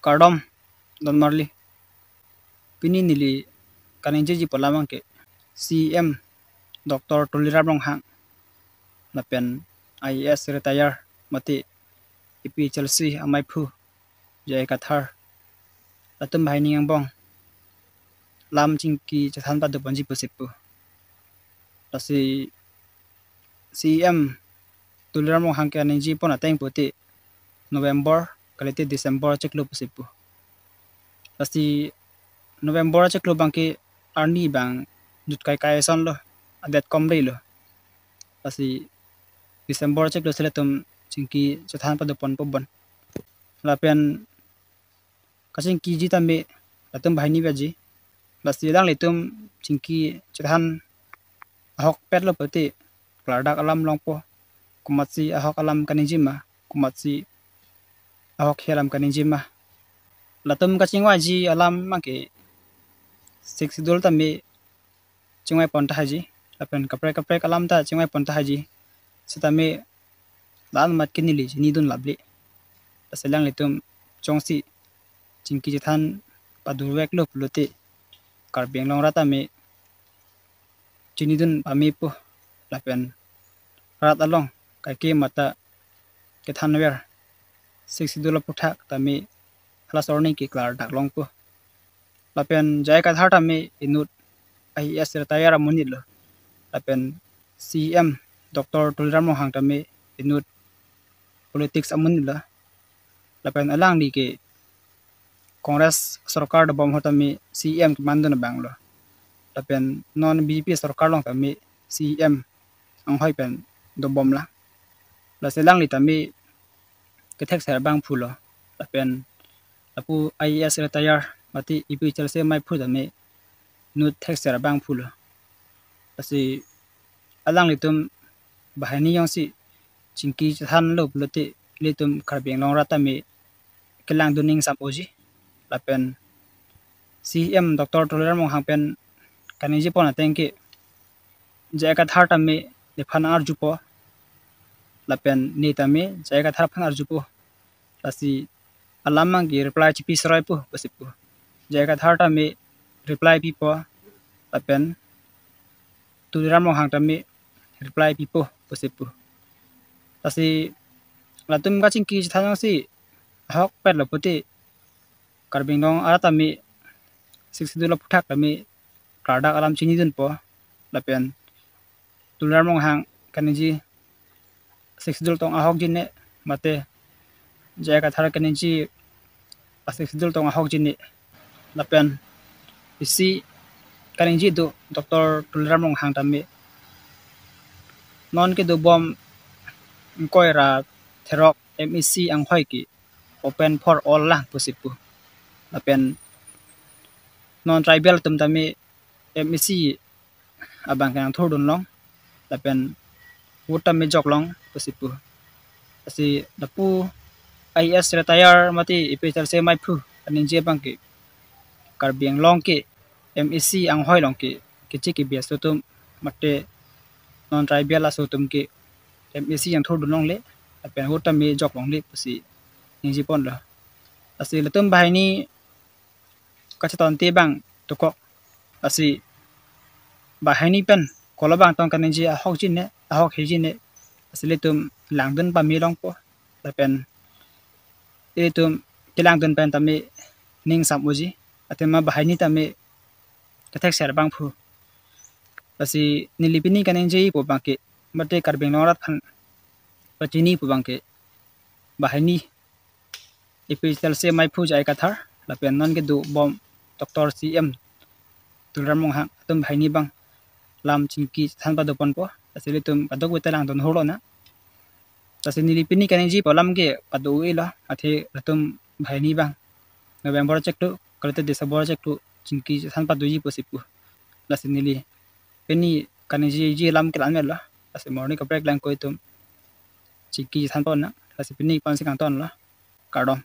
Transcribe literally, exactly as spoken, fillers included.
Kardom, don marli. Pini neli kaningjeji pu alam abangke C M Doctor Tuliram Ronghang lapen I A S retire mate A P H L C amaiphu J I Kathar, latum banghini angbong lam chingki chethan padoponji pusi pu. Lasi C M Tuliram Ronghang ke kaningje pon ateng pulote November kalite December chiklo pusi pu. Lasi November chiklo abangke arni abang jut kaikai asonlo, adet komrelo. Lasi December chiklo si latum chingki chethan padoponpo bon. Lapen kachingkiji tame latum banghini baji. Lasi alanglitum chingki chethan ahokpetlo pulote klardak alam longpo. Komatsi ahok alam kaningje ma, komatsi ahokhe alam kaningje ma. Latum kachingvaiji alam abangke Sixth Schedule tame chingvai pon tahai ji, lapen kaprek kaprek alam ta chingvai pon tahai ji. Sitame la-an amat ke neli chinidun laple. Lasi alanglitum jongsi chingki chethan padoveklo pulote Karbi Anglong arat tame chinidun pamepo, lapen rat along kaike mata kethanver Sixth Schedule aphuthak tame hala sorni ke klardak longpo. Lapen J I Kathar tame inut I A S retire amonitlo. Lapen C M Doctor Tuliram Ronghang tame inut politics amonitlo. Lapen alangli ke Congress sorkar dobom ahut tame C M kemandun abanglo. Lapen non B J P sorkar along tame C M anghoi pen dobomlang. Lasi alangli tame kethekser abangphulo. Lapen lapu I A S retire mate A P H L C amaiphu tame inut thekser abangphulo. Lasi alanglitum banghini jongsi chingki chethanlo pulote ilitum Karbi Anglong arat tame kelangdun ning sam-oji. Lapen C M Doctor Tuliram Ronghang pen kaningje pon ateng ke J I Kathar tame nephan arjupo, lapen ne tame J I Kathar aphan arjupo. Lasi alam abangke reply chipi seroipo pusi pu. J I Kathar tame reply pipo, lapen Tuliram Ronghang tame reply pipo pusi pu. Lasi latum kachingki chethan jongsi ahokpetlo pulote Karbi Anglong arat tame Sixth Schedule aphuthak tame klardak alam chinidunpo, lapen Tuliram Ronghang kaningje Sixth Schedule tong ahokjine mate J I Kathar kaningje a Sixth Schedule tong ahokjine. Lapen isi kaningje do Doctor Tuliram Ronghang tame non kedobom ingkoi ra therok M A C anghoi ke open for all lang pusi pu. Lapen non tribal atum tame M A C abang ke nangthurdun long, lapen vote tame jok long pusi pu. Lasi lapu I A S retire mate A P H L C amaiphu kaningje abangke Karbi Anglong ke M A C anghoi along ke keche kebi aso atum mate non tribal aso atum ke M A C nangthurdun longle, lapen vote tame jok longle pusi ningje ponlo. Lasi latum banghini kachetonte abang dokok. Lasi banghini pen kolo abang tong kaningje ahokjine, ahokhejine. Lasi ilitum langdun pame longpo. Lapen ilitum kelangdun pen tame ning sam-oji. Athema banghini tame kethekser abangphu. Lasi neli pini kaningje pu abangke mate Karbi Anglong arat aphan pachini pu abangke banghini A P H L C amaiphu J I Kathar lapen non kedobom Doctor C M Tuliram Ronghang atum banghini abang lam chingki chethan padoponpo. Lasi ilitum kadokave ta langdun hurlo na. Lasi neli pini kaningje pu alam ke pado-elo, athe latum banghini abang November chiklo kalite December chiklo chingki chethan padoji pusi pu. Lasi neli pini kaningjeji alam ke la-an lo. Lasi morning kaprek lang koi atum chingki chethan pon na. Lasi pini pensi kangtonlo. Kardom.